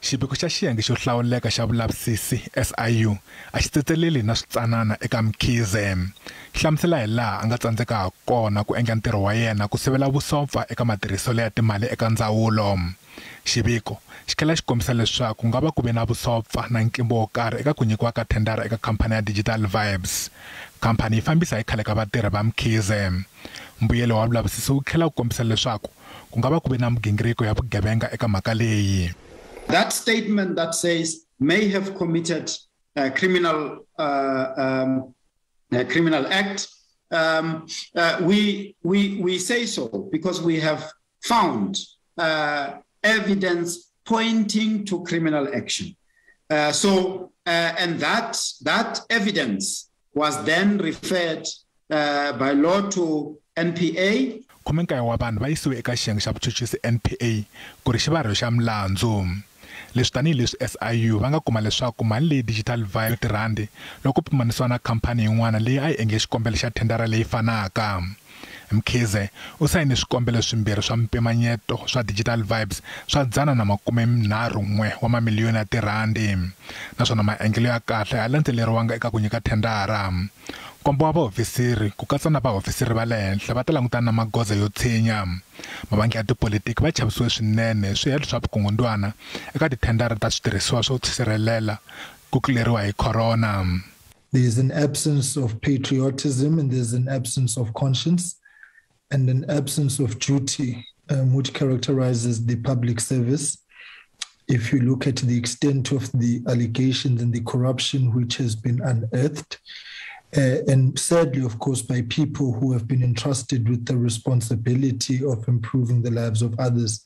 Xiviko xa xiyenge xo hlawuleka xa vulavisisi, SIU, a xi tsetseleli na switsanana eka Mkhize. Xi hlamusela hilaha a nga tsandzeka hakona ku endla ntirho wa yena ku sivela vusopfa eka matirhiselo ya timali eka ndzawulo. Xiviko xi tlhela xi kombisa leswaku ku nga va ku ve na vusopfa na ntlimbo wo karhi eka ku nyikiwa ka thendara eka khamphani ya Digital Vibes. Khamphani yi fambisa hi khale ka vatirhi va Mkhize. Mbuyelo wa vulavisisi wu tlhela wu kombisa leswaku ku nga va ku ve na migingiriko ya vugevenga eka mhaka leyi. That statement that says may have committed a criminal a criminal act, we say so because we have found evidence pointing to criminal action. And that evidence was then referred by law to NPA. 19 wa vanhu va yisiwe eka xiyenge xa vuchuchisi NPA ku ri xi va rhwexa milandzu. Leswi tanihileswi SIU va nga kuma leswaku mali leyi Digital Vibe tirhandi loko pimanisiwa na khamphani yin'wana leyi a yi endle xikombelo xa thendara leyi fanaka. Mkhize u sayine swikombelo swimbirhi swa mpimanyeto swa Digital Vibes swa 131 wa mamiliyoni ya tirhandi, naswona maendlelo ya kahle a landzeleriwanga eka ku nyika thendara. Nkombo wa vaofisiri ku katsa na vaofisiri va le henhla va ta langutana na magoza yo tshinya. Mavandla ya tipolitiki va chavisiwe swinene swihehlo swa vukungundwana eka tithendara ta switirhisiwa swo tisirhelela ku tluleriwa hi corona. There is an absence of patriotism and there's an absence of conscience and an absence of duty, which characterizes the public service. If you look at the extent of the allegations and the corruption which has been unearthed, and sadly, of course, by people who have been entrusted with the responsibility of improving the lives of others.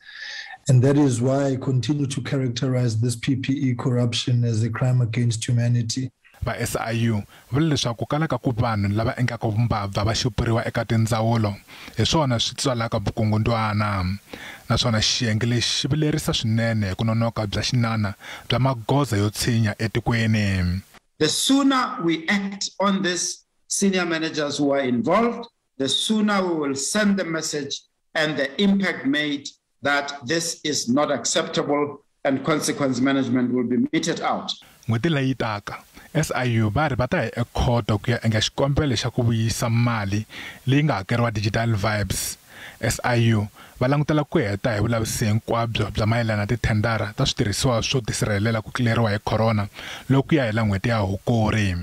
And that is why I continue to characterize this PPE corruption as a crime against humanity. Va SIU vula leswaku kala ka ku vanhu lava endlaka vumbabva va xupuriwa eka tindzawulo hi swona swi tswalaka vukungundwana, naswona xiyenge lexi xi vilerisa swinene hi ku nonoka bya xinana bya magoza yo tshinya etikweni. The sooner we act on this, senior managers who are involved, the sooner we will send the message and the impact made that this is not acceptable and consequence management will be meted out. N'hweti leyi taka, SIU va ri va ta ya ekhoto ku ya endla xikombelo xa ku vuyisa mali leyi nga hakeriwa Digital Vibes. SIU va langutela ku heta hi vulavisisi hinkwabyo bya mayelana na tithendara ta switirhisiwa swo tisirhelela ku tluleriwa hi corona loko ku ya hela n'hweti ya Hukuri.